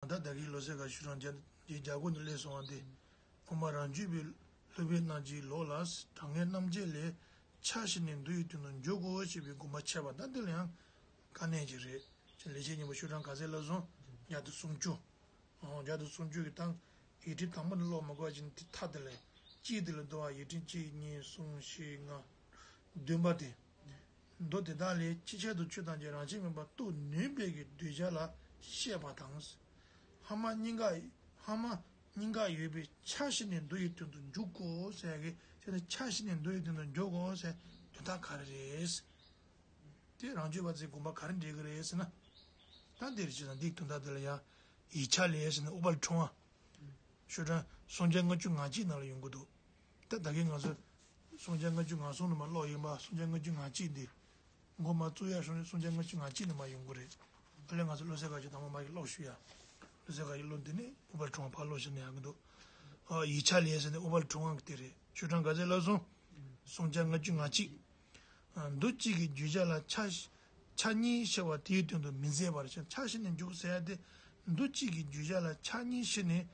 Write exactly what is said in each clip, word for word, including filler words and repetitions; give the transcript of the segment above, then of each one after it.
ད་ད་གིན་ལོ་ཙཱ་བཀའ་ཤོག་གྲངས་བརྒྱ་དང་གྱ་དགུ་ནས་སླེབས་སོང་བ་འདི། ཨོཾ་རང་རྒྱུད་པའི་སློབ་དཔོན་རྣམས་ཀྱིས་ལོག་ལ། གྲངས་ངེས་རྣམ་འབྱེད་ལས། ཆ་ཤས་ནས་འདུ་ཡི་དོན་དུ་འཇོག་གོ་ཞེས་པའི་དགོངས་པ་འཆད་པ་ད་འདི་ལ་ཡང་དཀའ་གནད་ཅིག་རེད། ཅེས་ལེགས་བཤད་སྙིང་པོ་ཤོག་གྲངས་ག་ཚད་ལབ་སོང་། བརྒྱ་དང་སུམ་ཅུ། ཨོ་བརྒྱ་དང་སུམ་ཅུ་གི་སྟེང་ཡིག་ཕྲེང་དང་པོ་ནས་ཀློག་མ་དགོས་པ་ཅིག་དེ་མཐའ་དེ་ལ་གཅིག་དེ་ལ་འདུ་བ་ཡིག་ཕྲེང་གཅིག་གཉིས་གསུམ་བཞི་ལྔ་བདུན་པ་དེ། མདོ་དེ་དག་ལས་ཅིའི་ཕྱིར་དུ་ཆོས་ཐམས་ཅད་རང་བཞིན་མིན་པར་རྟོགས་ནུས་པའི་གི་གདུལ་བྱ་ལ་བཤད་པ་དང་། སྔ་མ་གཉིས་ཀ་སྔ་མ་གཉིས་ཀ་ཡོད་པའི་ཆ་ཤས་ནས་འདུ་ཡི་དོན་དུ་འཇུག་གོ་ཟེར་གི་དེ་ནི་ཆ་ཤས་ནས་འདུ་ཡི་དོན་དུ་འཇུག་གོ་ཟེར་དོན་དག་ག་རེ་རེད། དེ་རང་རྒྱུད་པ་ཚོའི་དགོངས་པ་ག་རེ་འགྲེལ་གི་རེད་ཟེར་ན། ད་འདིར་བྱས་ཙང་འདིའི་དོན་དག་དེ་ལ་ཡང་ཡིག་ཆ་ལས་ཟེར་ན་ཨུཏྤལ་ཕྲེང་བ། ཤོག་གྲངས་སུམ་བརྒྱ་ལྔ་བཅུ་ང་གཅིག་ནང་ལ་ཡོང་གི་འདུག་ད་ད་གིན་ང་ཚོ་སུམ་བརྒྱ་ལྔ་བཅུ་ང་གསུམ་ནས་མར་ཀློག་ཡིན་པ། སུམ་བརྒྱ་ལྔ་བཅུ་ང་གཅིག་འདི་མགོ་མ་བཙུགས་ཡ་སོང་ནས་སུམ་བརྒྱ་ལྔ་བཅུ་ང་གཅིག་ནས་མར་ཡོང་གི་རེད། ཨ་ལས་ང་ཚོ་ལོ་ཙཱ་བཀའ་ཤོག་དང་པོ་མ་གི་ཀློག་ཞུ་ཡ། ལོ་ཙཱ་བཀའ་ཤོག་ཀློག་འདི་ནས་ཨུཏྤལ་ཕྲེང་བ་ཕར་ཀློག་ཞུ་ན་ཡག་གི་འདུག་ཨ་ཡིག་ཆ་ལས་ཟེར་ནས་ཨུཏྤལ་ཕྲེང་བ་གི་དེ་རེད། ཤོག་གྲངས་ག་ཚད་ལབ་སོང་། སུམ་བརྒྱ་ལྔ་བཅུ་ང་གཅིག་མདོ་གཅིག་གི་བརྗོད་བྱ་ལ་ཆ་ཆ་གཉིས་ཕྱེ་བ་དེའི་དོན་དུ་མི་མཛད་པར། ཆ་ཤས་ནས་འཇུག་ཟེར་ཡ་དེ་མདོ་གཅིག་གི་བརྗོད་བྱ་ལ་ཆ་གཉིས་ཕྱེ་ནས་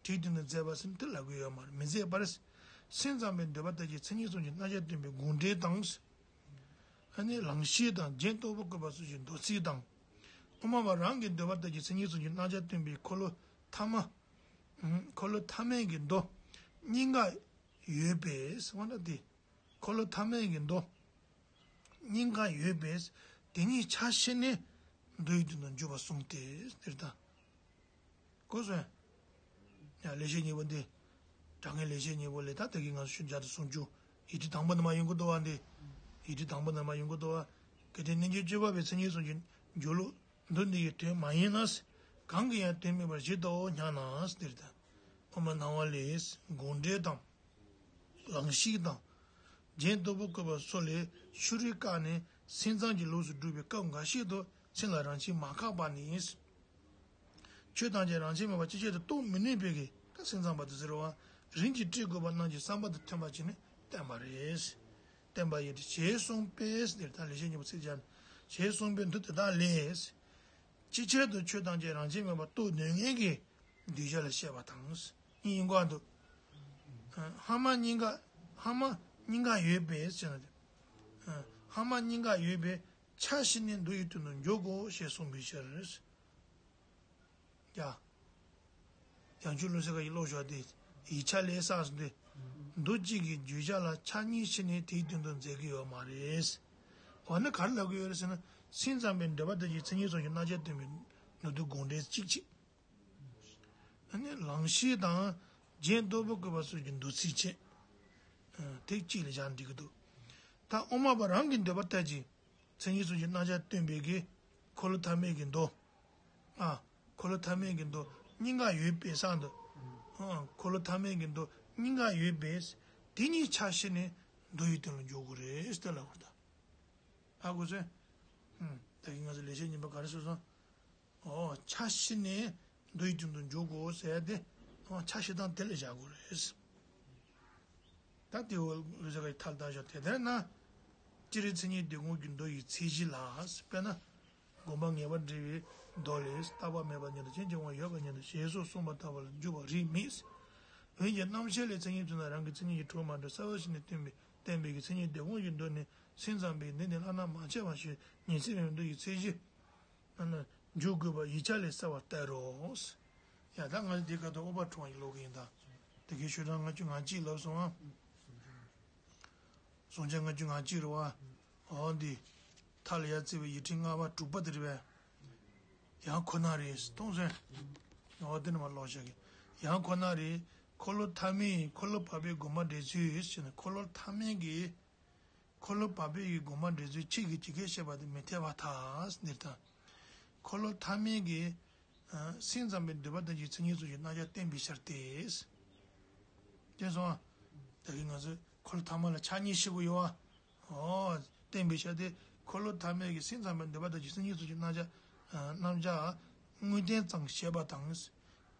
དེའི་དོན་དུ་མཛད་པ་ཟེར་དེ་ལབ་ཀྱི་ཡོད་མ་རེད། མི་མཛད་པར། སེམས་ཙམ་པའི་འདོད་པ་ལྟར་གྱི་མཚན་ཉིད་གསུམ་གྱི་རྣམ་གཞག་སྟོན་པའི་དགོངས་འགྲེལ་དང་། ཨ་ནི་ལང་གཤེགས་དང་རྒྱན་རྟོགས་པའི་བཀོད་པ་སོགས་ཀྱི་མདོ་ཚིག་དང་། དབུ་མ་པ་རང་གི་འདོད་པ་ལྟར་གྱི་མཚན་ཉིད་གསུམ་གྱི་རྣམ་གཞག་སྟོན་པའི་འཁོར་ལོ་ཐ་མ། འཁོར་ལོ་ཐ་མའི་གི་མདོ་གཉིས་ཀ་ཡོད་པས་ཟེར་བ་འདྲ་སྟེ། འཁོར་ལོ་ཐ་མའི་གི་མདོ་གཉིས་ཀ་ཡོད་པས་དེ་གཉིས་ཆ་ཤས་ནས་མདོ་ཡི་དོན་དུ་འཇུག་པ་གསུངས་ཏེ་ཟེར་ད། གོ་སོང་། ཡང་ལེགས་བཤད་སྙིང་པོ་འདི། དྲང་ངེས་ལེགས་བཤད་སྙིང་པོ་ལས་ད་ལྟ་གི་ང་ཚོ་ཤོག་གྲངས་བརྒྱ་དང་སུམ་ཅུ། ཡིག་ཕྲེང་དང་པོ་ནས་མར་ཡོང་གི་འདུག་བ་འདི། ཡིག་ཕྲེང་དང་པོ་ནས་མར་ཡོང་གི་འདུག་བ། གལ་ཏེ་རྣལ་འབྱོར་སྤྱོད་པ་པའི་མཚན་ཉིད་གསུམ་གྱི་སྦྱོར་ཀློག་མདོ་འདི་ཡི་དོན་མ་ཡིན་ན། གང་གིས་ཡང་དོན་སྨྲས་པར་བཞེད་དོ་སྙམ་ན་ཟེར་ད། དབུ་མ་སྣང་བ་ལས་དགོངས་འགྲེལ་དང་། ལང་གཤེགས་དང་། རྒྱན་རྟོགས་པའི་བཀོད་པ་སོགས་ལས་ཕྱོགས་རིས་བཀག་ནས་སེམས་ཙམ་གྱི་ལུགས་སུ་སྒྲུབ་པའི་སྐབས་འགའ་ཞིག་ཏུ་སེམས་ལ་རང་བཞིན་མ་བཀག་པ་ནི། ཆོས་ཐམས་ཅད་རང་བཞིན་མེད་པར་ཅིའི་ཕྱིར་དུ་རྟོགས་མི་ནུས་པའི་གི་ད་སེམས་ཙམ་པ་དེ་ཟེར་བ། རིམ་གྱིས་སྤྲོས་དགོས་པ་རྣམས་ཀྱི་བསམ་པ་དང་མཐུན་པར་བྱས་ནས་བསྟན་པ་རེད། བསྟན་པ་ཡིན་ཏེ་ཞེས་གསུངས་པས་འདིར་ད་ལེགས་བཤད་སྙིང་པོ་ཚིག་སྦྱར་ནས་ཞེས་གསུངས་པའི་མདོ་དེ་དག་ལས། ཅིའི་ཕྱིར་དུ་ཆོས་ཐམས་ཅད་རང་བཞིན་མེད་པར་རྟོགས་ནུས་ངེས་ཀྱི་གདུལ་བྱ་ལ་བཤད་པ་དང་། གཉིས་ཡིན་དགོས་འདུག་སྔ་མ་གཉིས་ཀ་སྔ་མ་གཉིས་ཀ་ཡོད་པས་ཟེར་ན། སྔ་མ་གཉིས་ཀ་ཡོད་པས་ཆ་ཤས་ནས་མདོ་ཡི་དོན་དུ་འཇོག་གོ་ཞེས་གསུངས་པའི་ཕྱིར། ཡ། ཡང་ཆོས་ལོ་ཙཱ་བཀའ་ཡི་ཀློག་ཞོར་དེ། ཡིག་ཆ་ལས་བསགས་སུ་འདི། མདོ་གཅིག་གི་བརྗོད་བྱ་ལ་ཆ་གཉིས་ཕྱེ་ནས་དེའི་དོན་དུ་མཛད་ཀྱི་ཡོད་མ་རེད། འོ་ན་ག་རེ་ལབ་ཀྱི་ཡོད་རེད་ཟེར་ན། སེམས་ཙམ་པའི་འདོད་པ་ལྟར་གྱི་མཚན་ཉིད་གསུམ་གྱི་རྣམ་གཞག་སྟོན་པའི་མདོ་སྡུད་དགོངས་འགྲེལ་གཅིག་བྱས། ཨ་ནི་ལང་གཤེགས་དང་རྒྱན་རྟོགས་པའི་བཀོད་པ་སོགས་ཀྱི་མདོ་ཚིག་བྱས། དེ་གཅིག་ལ་བཞག་འགྲིག་གི་འདུག་ད་དབུ་མ་པ་རང་གི་འདོད་པ་ལྟར་གྱི་མཚན་ཉིད་གསུམ་གྱི་རྣམ་གཞག་སྟོན་པའི་གི་འཁོར་ལོ་ཐ་མའི་གི་མདོ། ཨ། འཁོར་ལོ་ཐ་མའི་གི་མདོ་གཉིས་ཀ་ཡོད་པས་གསུངས་འདུག་ཨ། འཁོར་ལོ་ཐ་མའི་གི་མདོ་གཉིས་ཀ་ཡོད་པས་དེ་གཉིས་ཆ་ཤས་ནས་མདོ་ཡི་དོན་ལ་འཇོག་དགོས་རེད་ཟེར་ལབ་པ་རེད་ད། ཧ་གོ་སོང་། ཨུམ། ད་གིན་ང་ཚོ་ལེགས་བཤད་སྙིང་པོ་ག་རེ་གསུངས་སོང་། ཨོ། ཆ་ཤས་ནས་མདོ་ཡི་དོན་དུ་འཇོག་དགོས་ཟེར་ཏེ། ཨོ། ཆ་ཤས་དང་དེ་ལ་བཞག་དགོས་རེད། ད་དེ་འོ་ལོ་ཙཱ་བཀའ་ཡི་ཐད་ལ་བཞག་དེ་ལྟར་ན། སྤྱིར་མཚན་ཉིད་སྡུད་དགོངས་ཀྱི་མདོ་ཡི་ཚད་གཞི་ལ། དཔེར་ན། དགོངས་པ་ངེས་པར་འགྲེལ་བའི་མདོ་ལས། རྟག་པ་མེད་པ་ཉིད་དང་ཅན་གྱི་དབང་ཡོད་པ་ཉིད་དང་ཞེས་སོགས་གསུངས་པ་ལྟ་བུ་ལ་འཇུག་པར་རིགས་མེད། འོན་ཀྱང་རྣམ་བཤད་ལས་མཚན་ཉིད་དུ་ན་རང་གི་མཚན་ཉིད་ཀྱི་གྲུབ་མ་གྲུབ་གསལ་བ་ཞིག་ནས་བསྟན་པའི་བསྟན་པའི་གི་མཚན་ཉིད་སྡུད་དགོངས་ཀྱི་མདོ་ནི་སེམས་ཙམ་པས་འདི་ནི་བླ་ན་མ་མཆིས་པ་ཞེས་ཉི་ཚེ་བའི་མདོ་ཡི་ཚད་གཞི་ན་འཇུག་དགོས་པ་ཡིག་ཆ་ལས་གསལ་བར་བསྟན་རོགས། ཡ་ད་ང་འདི་ག་ད་ཨུཏྤལ་ཕྲེང་བ་ཡི་ཀློག་གི་ཡིན་ད། དེ་གའི་ཤོག་གྲངས་ལྔ་བཅུ་ང་གཅིག་ལབ་སོང་ཨ། སུམ་བརྒྱ་ལྔ་བཅུ་ང་གཅིག་རེད་བ། འོ་འདི། མཐའ་ལ་ཡར་བརྩིས་པའི་ཡིག་ཕྲེང་ལྔ་པ་དྲུག་པ་དེ་རེད་པས། ཡང་ཁོ་ན་རེད་གཏོང་ཟེར། འོ་དེ་ནས་མར་ཀློག་བྱ་གི། ཡང་ཁོ་ན་རེད། འཁོར་ལོ་ཐ་མའི་འཁོར་ལོ་བར་པའི་དགོངས་པ་འགྲེལ་ཚུལ་ཞེ་ན། འཁོར་ལོ་ཐ་མའི་གི། འཁོར་ལོ་བར་པའི་གི་དགོངས་པ་འགྲེལ་ཚུལ་ཆོས་ཀྱི་ཇི་སྐད་བཤད་པ་དེ་མི་འཐད་པར་ཐལ་ཟེར་ད། འཁོར་ལོ་ཐ་མའི་གི། ཨ། སེམས་ཙམ་པའི་འདོད་པ་ལྟར་གྱི་མཚན་ཉིད་གསུམ་གྱི་རྣམ་གཞག་བསྟན་པའི་ཕྱིར་ཏེ། དེ་སོང་ཨ། ད་གིན་ང་ཚོས་འཁོར་ལོ་ཐ་མ་ལ་ཆ་གཉིས་ཕྱེ་དགོས་ཡོད་ཨ། འོ། བསྟན་པའི་ཕྱིར་ཏེ། འཁོར་ལོ་ཐ་མའི་གི་སེམས་ཙམ་པའི་འདོད་པ་ལྟར་གྱི་མཚན་ཉིད་གསུམ་གྱི་རྣམ་གཞག་ཨ། རྣམ་གཞག་དངོས་བསྟན་ཙམ་བཤད་པ་དང་།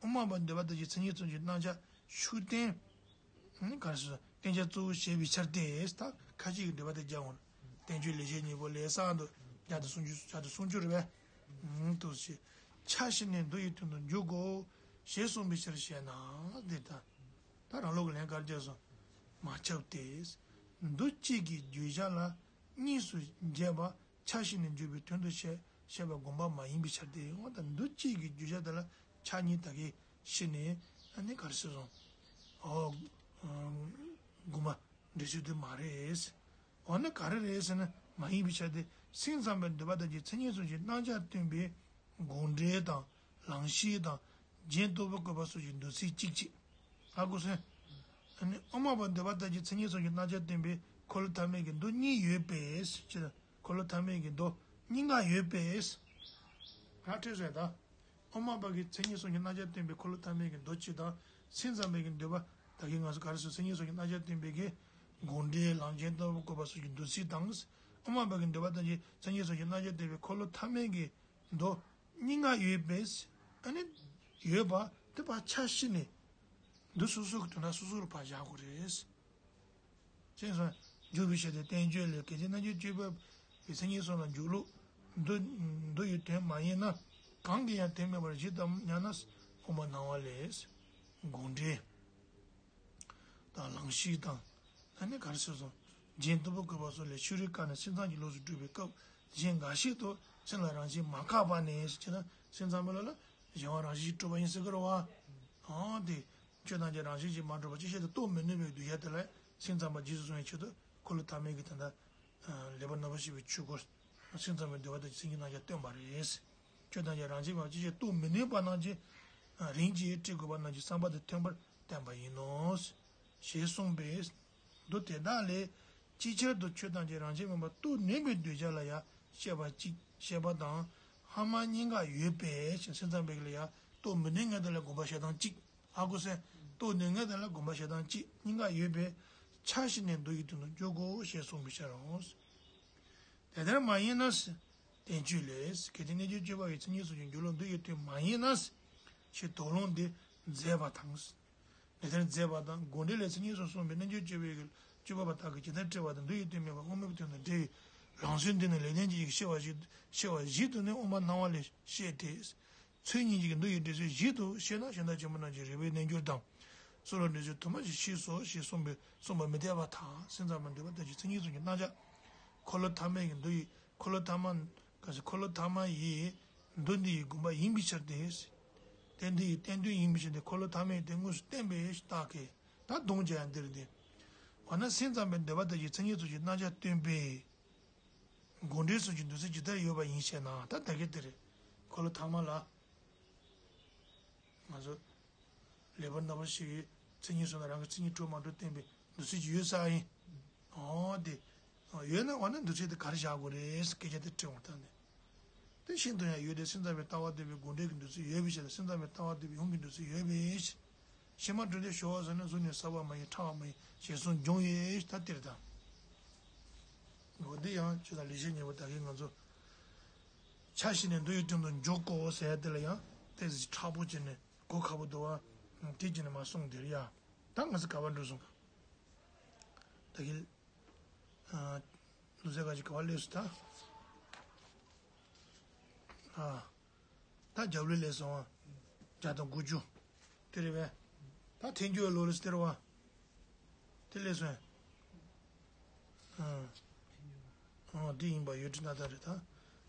དབུ་མ་པའི་འདོད་པ་ལྟར་གྱི་མཚན་ཉིད་གསུམ་གྱི་རྣམ་གཞག་ཤུགས་བསྟན། ག་རེ་ཟེར། བསྟན་བྱ་གཙོ་བོར་བྱེད་པའི་ཕྱིར་ཏེ། ད་ཁ་ཅིག་གི་འགྲེལ་པ་དེ་རྒྱག་འོང་། བསྟན་བཅོས་ལེགས་བཤད་སྙིང་པོ་ལས་གསུངས་འདུག་བརྒྱ་དང་སུམ་ཅུ། བརྒྱ་དང་སུམ་ཅུ་རེད་པས། ཨུམ། དུ་ཞེས། ཆ་ཤས་ནས་མདོ་ཡི་དོན་དུ་འཇོག་གོ་ཞེས་གསུངས་པའི་ཕྱིར་ཞེ་ན། འདི་ལྟར། ད་རང་ལུགས་ཀྱི་ལན་ག་རེ་བརྒྱབ་སོང་། མ་ཁྱབ་སྟེ། མདོ་གཅིག་གི་བརྗོད་བྱ་ལ་གཉིས་སུ་འབྱེད་པ་ཆ་ཤས་ནས་འཇོག་པའི་དོན་དུ་བཤད་བཤད་པ་དགོངས་པ་མ་ཡིན་པའི་ཕྱིར་ཏེ། འོ་ད་མདོ་གཅིག་གི་བརྗོད་བྱ་དེ་ལ་ཆ་གཉིས་ད་གིན་ཕྱེ་ནས་ཨ་ནི་ག་རེ་ཟེར་སོང་། ཨོ། དགོངས་པ་འགྲེལ་ཚུལ་དེ་མ་རེད། འོ་ན་ག་རེ་རེད་ཟེར་ན། མ་ཡིན་པའི་ཆ་དེ་སེམས་ཙམ་པའི་འདོད་པ་དང་གཅིག་མཚན་ཉིད་གསུམ་གྱི་རྣམ་གཞག་སྟོན་པའི་དགོངས་འགྲེལ་དང་ལང་གཤེགས་དང་རྒྱན་རྟོགས་པའི་བཀོད་པ་སོགས་ཀྱི་མདོ་ཚིག་གཅིག་གཅིག་ཧ་གོ་སོང་། ཨ་ནི་དབུ་མ་པ་འདོད་པ་ལྟར་གྱི་མཚན་ཉིད་གསུམ་གྱི་རྣམ་གཞག་སྟོན་པའི་འཁོར་ལོ་ཐ་མའི་གི་མདོ་གཉིས་ཡོད་པས་ཅེས། འཁོར་ལོ་ཐ་མའི་གི་མདོ་གཉིས་ཀ་ཡོད་པས། ག་འཕྲོས་སོང་ད། དབུ་མ་པ་གི་མཚན་ཉིད་གསུམ་གྱི་རྣམ་གཞག་སྟོན་པའི་འཁོར་ལོ་ཐ་མའི་གི་མདོ་གཅིག་དང་། སེམས་ཙམ་པའི་གི་འདོད་པ་ད་གིན་ང་ཚོ་ག་རེ་ཟེར། མཚན་ཉིད་གསུམ་གྱི་རྣམ་གཞག་སྟོན་པའི་གི་དགོངས་འགྲེལ་ལང་རྒྱན་རྟོགས་པའི་བཀོད་པ་སོགས་ཀྱི་མདོ་ཚིག་དང་། དབུ་མ་པ་གི་འདོད་པ་ལྟར་གྱི་མཚན་ཉིད་གསུམ་གྱི་རྣམ་གཞག་སྟོན་པའི་འཁོར་ལོ་ཐ་མའི་གི་མདོ་གཉིས་ཀ་ཡོད་པས། ཨ་ནི་ཡོད་པ་དེ་ཕར་ཆ་ཤས་ནས་མདོ་སོ་སོ་གི་དོན་དག་སོ་སོ་རུ་ཕར་བཞག་དགོས་རེད། ཅེས་སོ། འཇུག་པའི་ཆ་དེ་བསྟན་བཅོས་ལས། གལ་ཏེ་རྣལ་འབྱོར་སྤྱོད་པ་པའི་མཚན་ཉིད་གསུམ་ལ་འཇུག་ལུགས་མདོ་མདོ་ཡི་དོན་མ་ཡིན་ན། གང་གིས་ཡང་དོན་སྨྲས་པར་བཞེད་དམ་སྙམ་ན། དབུ་མ་སྣང་བ་ལས། དགོངས་འགྲེལ་དང་ལང་གཤེགས་དང་། ཨ་ནི་ག་རེ་ཟེར་སོང་། རྒྱན་རྟོགས་པའི་བཀོད་པ་སོགས་ལས་ཕྱི་རོལ་ཀ་ནས་སེམས་ཙམ་གྱི་ལུགས་སུ་སྒྲུབ་པའི་སྐབས་གཞན་འགའ་ཞིག་ཏུ་སེམས་ལ་རང་བཞིན་མ་བཀག་པ་ནས་ཟེར་ན། སེམས་ཙམ་པ་ལ་ལ་གཞན་དབང་རང་བཞིན་གྱིས་གྲུབ་པ་ཡིན་ཟེར་གི་རེད་བ། ཨང་དེ། ཆོས་ཐམས་ཅད་རང་བཞིན་གྱིས་མ་གྲུབ་པ་ཅིག་བཤད་དེ་རྟོགས་མི་ནུས་པའི་གདུལ་བྱ་དེ་ལ་སེམས་ཙམ་པ་རྗེས་སུ་བཟུང་བའི་ཆེད་དུ་འཁོར་ལོ་ཐ་མའི་གི་དོན་དག་ལེགས་པར་རྣམ་པར་ཤེས་པའི་ཆོས་སྐུ། སེམས་ཙམ་པའི་འདོད་པ་དང་མཚན་ཉིད་རྣམ་གཞག་སྟོན་པ་རེད། ཆོས་ཐམས་ཅད་རང་བཞིན་མ་ཅིག་བཤད་རྟོགས་མི་ནུས་པ་རྣམས་ཀྱིས་རིམ་གྱིས་སྤྲོས་དགོས་པ་རྣམས་ཀྱི་བསམ་པ་དེ་ཐོན་པར་བསྟན་པ་ཡིན་ནོ། ཞེས་གསུངས་པས། མདོ་དེ་དག་ལས་ཅིའི་ཕྱིར་དུ་ཆོས་ཐམས་ཅད་རང་བཞིན་མེད་པར་རྟོགས་ནུས་པའི་གདུལ་བྱ་ལ་ཡང་བཤད་པ་གཅིག་བཤད་པ་དང་། སྔ་མ་གཉིས་ཀ་ཡོད་པས་ཞེས་སེམས་ཙམ་པའི་ལ་ཡང་རྟོགས་མི་ནུས་ངེས་དེ་ལ་དགོངས་པ་བཞེས་སྟངས་གཅིག་ཧ་གོ་སོང་། རྟོགས་ནུས་ངེས་དེ་ལ་དགོངས་པ་བཞེས་སྟངས་གཅིག་གཉིས་ཀ་ཡོད་པས། ཆ་ཤས་ནས་མདོ་ཡི་དོན་དུ་འཇོག་གོ་ཞེས་གསུངས་པའི་ཕྱིར་རོ། དེ་ལྟར་མ་ཡིན་ན། བསྟན་བཅོས་ལས། གལ་ཏེ་རྣལ་འབྱོར་སྤྱོད་པ་པའི་མཚན་ཉིད་གསུམ་གྱི་འཇུག་ལུགས་མདོ་ཡི་དོན་མ་ཡིན་ན། ཞེས་དོགས་སློང་འདི་མཛད་པ་དང་། དེ་ལྟར་མཛད་པ་དང་དགོངས་འགྲེལ་ལས་མཚན་ཉིད་གསུམ་གསུངས་པའི་རྣལ་འབྱོར་སྤྱོད་པའི་སྤྱོད་པ་པ་དག་གིས་ཇི་ལྟར་བཀྲལ་བ་དང་མདོ་ཡི་དོན་མེད་པ་དབུ་མའི་དོན་དང་འབྲེལ་བའི་ལམ་སྲོལ་འདི་ནི་ལེགས་ལྡན་འབྱེད་ཀྱི་ཤེས་པ་བཞི་ཤེས་པ་བཞི་དུ་ནི་དབུ་མ་སྣང་བ་ལས་བཤད་དེ། ཚུལ་གཉིས་ཀྱི་མདོ་ཡི་འགྲེལ་ཚུལ་བཞི་དུ་ཤེས་ན་གཞན་དག་ཆེན་པོ་རྣམས་ཀྱི་རིགས་པའི་རྣལ་འབྱོར་དང་། སྲོལ་ལ་འགྲེལ་ཚུལ་དུ་མ་ཞིག་ཤེས་སོ་ཞེས་གསུངས་པའི་གསུངས་པ་མི་འཐད་པར་ཐལ། སེམས་ཙམ་པ་འདོད་པ་ལྟར་གྱི་མཚན་ཉིད་གསུམ་གྱི་རྣམ་གཞག་འཁོར་ལོ་ཐ་མའི་གི་མདོ་ཡི་འཁོར་ལོ་ཐ་མ། ག་ཟེར། འཁོར་ལོ་ཐ་མ་ཡི་མདོ་འདི་ཡི་དགོངས་པ་ཡིན་པའི་ཕྱིར་ཏེ། དེ་འདི་ཡི་བསྟན་དོན་ཡིན་པའི་ཕྱིར་ཏེ། འཁོར་ལོ་ཐ་མའི་དོན་དངོས་སུ་བསྟན་པའི་རྟགས་ཀྱིས་ད་སྡོམ་བྱ་ཡང་འདིར་འདི། འོ་ན་སེམས་ཙམ་པའི་འདོད་པ་ལྟར་གྱི་མཚན་ཉིད་གསུམ་གྱི་རྣམ་གཞག་སྟོན་པའི་དགོངས་འགྲེལ་གསུམ་གྱི་མདོ་ཚིག་ཇི་ལྟར་ཡོད་པ་ཡིན་ཞེ་ན། ད་ད་གིན་དེ་རེད། འཁོར་ལོ་ཐ་མ་ལ། ང་ཚོ་ལེགས་པར་རྣམ་པར་ཤེས་ཀྱི་མཚན་ཉིད་གསུམ་ལ་རང་གི་མཚན་ཉིད་གྲུབ་མ་གྲུབ་བསྟན་པའི་མདོ་ཚིག་ཅིག་ཡོད་ས་ཡིན། འོ་དེ། ཡོད་ན་འོ་ན་མདོ་ཚིག་དེ་ག་རེ་བཞག་དགོས་རེད་སྐད་ཆ་དེ་དྲི་འོང་ད་ནི། དེ་ཤིན་ཏུ་ཡང་ཡོད་དེ། སེམས་ཙམ་པའི་ལྟ་བ་འདོད་པའི་དགོངས་འགྲེལ་གྱི་མདོ་ཚིག་ཡོད་པའི་ཕྱིར། སེམས་ཙམ་པའི་ལྟ་བ་འདོད་པའི་ཡུམ་གྱི་མདོ་ཚིག་ཡོད་པའི་ཕྱིར། ཕྱི་མ་གྲུབ་མཐས་ཞོག་ཟེར་ན་གཟུགས་ནི་ཟ་བ་མ་ཡིན་ཕྲ་བ་མ་ཡིན་ཞེས་གསུངས་བྱུང་ཡོད་ད་དེར་ད། འོ་དེ་ཡང་ཆོས་དང་ལེགས་བཤད་སྙིང་པོ་ད་གིན་ང་ཚོ། ཆ་ཤས་ནས་མདོ་ཡི་དོན་དུ་འཇོག་གོ་ཟེར་ཡ་དེ་ལ་ཡང་ཏོག་ཙམ་མཁྲེགས་པོ་བྱས་ནས་གོ་ཁག་པོ་འདུག་བ། དེ་བྱས་ནས་མ་གསུངས་དེར་ཡ། ད་ང་ཚོ་ག་པར་འགྲོ་སོང་། ད་གིན། ལོ་ཙཱ་བཀའ་བཞི་ག་པར་སླེབས་སོང་ད། ཨ། ད་རྒྱབ་ལོགས་སླེབས་སོང་བ། བརྒྱ་དང་དགུ་བཅུ། དེ་རེད་པས། ད་ཐལ་འགྱུར་བའི་ལུགས་ལ་སྟེར་བ། དེ་སླེབས་སོང་། ཨ། ཨ། འདི་ཡིན་པ་ཡོད་དྲི་ན་ད་རེད་ད།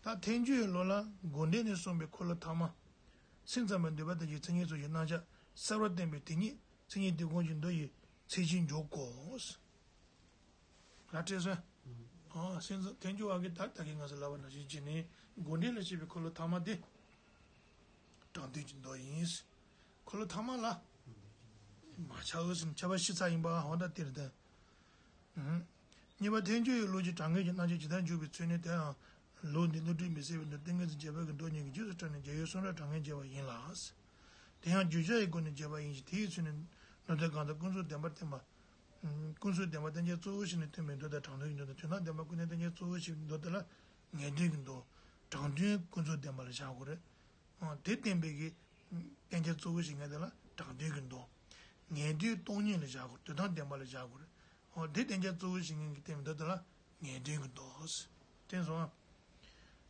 ད་ཐལ་འགྱུར་བའི་ལུགས་ལ་དགོངས་འགྲེལ་ནས་གསུངས་པའི་འཁོར་ལོ་ཐ་མ། སེམས་ཙམ་པའི་འདོད་པ་དང་གཅིག་མཚན་ཉིད་གསུམ་གྱི་རྣམ་གཞག་གསལ་བར་བསྟན་པའི་དེ་ཉིད་མཚན་ཉིད་དེ་དགོངས་ཀྱི་མདོ་ཡི་ཚིག་ཅན་འཇོག་གོ། ང་སྤྲད་སོང་། ཨོ། སེམས་ཙམ་ཐལ་འགྱུར་བ་གིས་ད་ད་གིན་ང་ཚོ་ལབ་པ་ནང་བཞིན་བྱས་ནས་དགོངས་འགྲེལ་ལ་བཤད་པའི་འཁོར་ལོ་ཐ་མ་དེ་དྲང་དོན་གྱི་མདོ་ཡིན། འཁོར་ལོ་ཐ་མ་ལ་མ་ཆགས་ཟིན་ཁྱབ་པ་ཤི་ཚར་ཡིན་པ་འོ་ད་དེར་ལྡན། གཉིས་པ་ཐལ་འགྱུར་བའི་ལུགས་ཀྱི་དྲང་ངེས་ཀྱི་རྣམ་གཞག་ཇི་ལྟར་འཇོག་པའི་ཚུལ་ནི། དེའང་ལུགས་འདི་བསླུ་བྲིད་མི་བསྲེ་བའི་མདོ་ཏིང་ངེ་འཛིན་རྒྱས་པ་གི་མདོ་གཉིས་ཀྱི་རྗེས་སུ་འབྲངས་ནས་རྒྱལ་བའི་གསུང་རབ་དྲང་ངེས་རྒྱས་པ་ཡིན་ལ། དེ་ཡང་བརྗོད་བྱ་ཡི་སྒོ་ནས་རྒྱས་པ་ཡིན་ཞིང་། དེའི་ཚུལ་ནི་ནོར་དོན་གང་དག་ཀུན་རྫོབ་བདེན་པར་བསྟན་པ། ཀུན་རྫོབ་བདེན་པ་བསྟན་བྱ་གཙོ་བོ་ཞིག་ནས་སྟོན་པའི་མདོ་དང་དྲང་དོན་གྱི་མདོ་དང་། དོན་དམ་བདེན་པ་ཀུན་བརྟེན་བསྟན་བྱ་གཙོ་བོ་ཞིག་མདོ་དེ་ལ་ངེས་དོན་གྱི་མདོ། དྲང་དོན་ཀུན་རྫོབ་བདེན་པ་ལ་བཞག་དགོས་རེད། དེ་བསྟན་པའི་གི་བསྟན་བྱ་གཙོ་བོ་ཞིག་ངེས་དེ་ལ་དྲང་དོན་གྱི་མདོ། ངེས་དོན་སྟོང་ཉིད་ལ་བཞག་དགོས། དོན་དམ་བདེན་པ་ལ་བཞག་དགོས་རེད། དེ་བསྟན་བྱ་གཙོ་བོ་ཞིག་ངེས་ཀྱི་བསྟན་པའི་མདོ་དེ་ལ་ངེས་དོན་གྱི་མདོ། དེ་སོང་།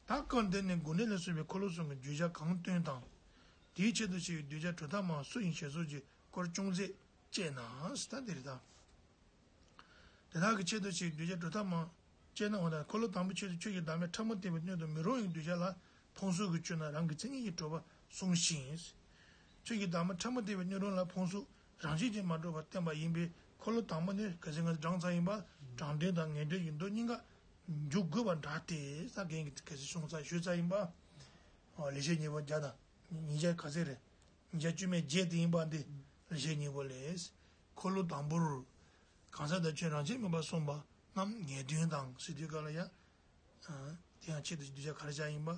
ད་སྐབས་འདི་ནས་དགོངས་འགྲེལ་ལ་སོགས་པའི་འཁོར་ལོ་གསུམ་གྱི་བརྗོད་བྱ་གང་སྟོན་དང་། དེའི་ཆེད་དུ་བྱ་བའི་གདུལ་བྱ་གྲུབ་མཐའ་མང་སུ་ཡིན་ཞེས་སོགས་ཀྱི་སྐོར་ཅུང་ཟད་དཔྱད་ན། ད་འདིར་ད། དེ་དག་གི་ཆེད་དུ་བྱ་བའི་གདུལ་བྱ་གྲུབ་མཐའ་མང་དཔྱད་ན། འོ་ན་འཁོར་ལོ་དང་པོའི་ཆེད་དུ་ཆོས་ཀྱི་བདག་མེད་ཕྲ་མོ་སྟོན་པའི་སྣོད་དུ་མི་རུང་བའི་གདུལ་བྱ་ལ་ཕུང་གསུམ་གྱི་སྤྱོད་ན་རང་གི་མཚན་ཉིད་ཀྱིས་གྲུབ་པ་གསུངས་ཤིང་། ཆོས་ཀྱི་བདག་མེད་ཕྲ་མོ་སྟོན་པའི་སྣོད་རུང་ལ་ཕུང་གསུམ་རང་བཞིན་གྱིས་མ་གྲུབ་པར་བསྟན་པ་ཡིན་པས། འཁོར་ལོ་དང་པོ་ནི་གལ་སྲིད་ང་ཚོ་དྲངས་ཚར་ཡིན་པ། དྲང་དོན་དང་ངེས་དོན་གྱི་མདོ་གཉིས་ཀ་འཇུག་དགོས་པ་འདྲ་སྟེ། ས་རྒན་གྱིས་གལ་སྲིད་གསུངས་ཚར་ཞུས་ཚར་ཡིན་པ། ཨོ་ལེགས་བཤད་སྙིང་པོ་བརྒྱ་དང་ཉིས་བརྒྱ་ག་ཚོད་རེད། ཉིས་བརྒྱ་བཅུ་མེད་བརྒྱད་དེ་ཡིན་པ་འདི་ལེགས་བཤད་སྙིང་པོ་ལས། འཁོར་ལོ་དང་པོར་གང་ཟག་དང་ཆོས་རང་བཞིན་མེད་པར་གསུངས་པ་རྣམས་ངེས་དོན་དང་ཟེར་དུས་སྐབས་ལ་ཡང་། དེ་ཡང་ཆེད་དུ་གདུལ་བྱ་ག་རེ་བྱ་ཡིན་པ།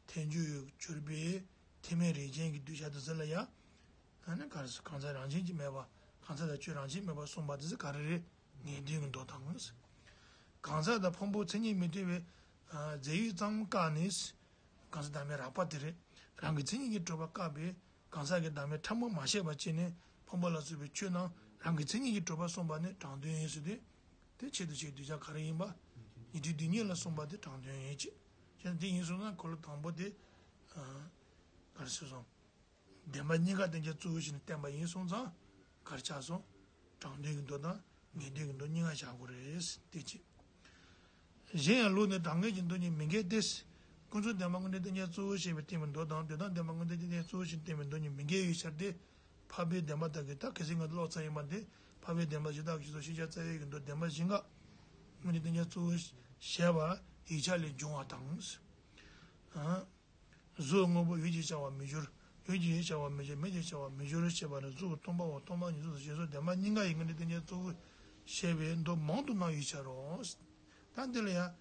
ཐལ་འགྱུར་གྱུར་པའི་ཐེག་དམན་རིགས་ཅན་གྱི་གདུལ་བྱ་དེ་ཚོ་ལ་ཡང་། ཨ་ནི་ག་རེ་ཟེར། གང་ཟག་རང་བཞིན་གྱིས་མེད་པ། གང་ཟག་དང་ཆོས་རང་བཞིན་མེད་པར་གསུངས་པ་དེ་ཚོ་ག་རེ་རེད། ངེས་དོན་གྱི་མདོ་དང་། གང་ཟག་དང་ཕུང་པོ་མཚན་ཉིད་མི་མཐུན་པའི་རྫས་ཡོད་ཙམ་བཀག་ནས། གང་ཟག་བདག་མེད་རགས་པ་དེ་རེད། རང་གི་མཚན་ཉིད་ཀྱིས་གྲུབ་པ་བཀག་པས། གང་ཟག་གི་བདག་མེད་ཕྲ་མོ་མ་བཤད་པ་བྱས་ནས་ཕུང་པོ་ལ་སོགས་པའི་ཆོས་རྣམས་རང་གི་མཚན་ཉིད་ཀྱིས་གྲུབ་པ་གསུངས་པ་ནི་དྲང་དོན་ཡིན་ཟེར་ཏེ། དེ་ཆེད་དུ་བྱ་བའི་གདུལ་བྱ་ག་རེ་ཡིན་པ། ཉན་ཐོས་སྡུག་བསྔལ་ལ་གསུངས་པ་དེ་དྲང་དོན་ཡིན་ཅེས། བྱས་ན་དེ་ཡིན་སོང་ན་འཁོར་ལོ་དང་པོ་དེ། ག་རེ་ཟེར་སོང་། བདེན་པ་གཉིས་ཀ་བསྟན་བྱ་གཙོ་བོ་བྱས་ནས་བསྟན་པ་ཡིན་སོང་ཙང་ག་རེ་ཆགས་སོང་། དྲང་དོན་གྱི་མདོ་དང་ངེས་དོན་གྱི་མདོ་གཉིས་ཀ་བཞག་དགོས་རེད་དེ་ཅི། གཞན་ཡང་ལུགས་ནི་གྲངས་ངེས་ཀྱི་མདོ་གཉིས་མི་འགལ་ཏེ། ཀུན་རྫོབ་བདེན་པ་དངོས་འབྲས་བསྟན་བྱ་གཙོ་བོ་ཞེས་པའི་བསྟན་པའི་མདོ་དང་། དོན་དམ་བདེན་པ་དངོས་འབྲས་བསྟན་བྱ་གཙོ་བོ་ཞེས་བསྟན་པའི་མདོ་གཉིས་མི་འགལ་བའི་ཕྱིར་ཏེ། འཕགས་པའི་བདེན་པ་དག་གི། ད་གལ་སྲིད་ང་ཚོ་ཀློག་ཚར་ཡིན་པ་འདི་འཕགས་པའི་བདེན་པ་གཞི་བདག་གི་ཕྱོགས་སུ་ཤེས་བྱ་རྩ་བའི་གི་མདོ་བདེན་པ་བཞི་འགག་དངོས་འབྲས་བསྟན་བྱ་གཙོ་བོ་ཞེས་པ་ཡིག་ཆ་ལས་འབྱུང་བ་དང་། གཟུགས་དངོས་པོ་ཡིད་ཀྱིས་བྱ་བར་མི་འགྱུར། ཡིད་ཀྱིས་བྱ་བར་མི་འགྱུར། མིག་གིས་བྱ་བར་མི་འགྱུར་ཞེས་པ་ནི་གཟུགས་སྟོང་པའོ། སྟོང་པ་ཉིད་གཟུགས་སོ་ཞེས་སོགས་བདེན་པ་གཉིས་ཀ་ཡི་དངོས་འབྲས་བསྟན་བྱ་གཙོ་བོ་ཞེས་པའི་མདོ་མང་དུ་སྣང་བའི་ཕྱིར་རོ། ད་འདི་ལ་ཡང་།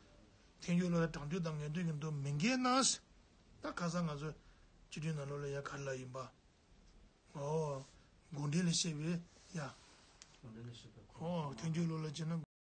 ཐལ་འགྱུར་ལུགས་ལ་དྲང་དོན་དང་ངེས་དོན་གྱི་མདོ་མི་འགལ་ན། ད་ཁ་སང་ང་ཚོ་སྤྱི་དོན་ནང་ལོགས་ལ་ཡང་ག་རེ་ལབ་ཡིན་པ། ཨོ། དགོངས་འགྲེལ་ལ་བཤད་པའི་ཡ། དགོངས་འགྲེལ་ལ་བཤད་པའི་ཁོ། ཨོ། ཐལ་འགྱུར་ལུགས་ལ་བྱས་ན།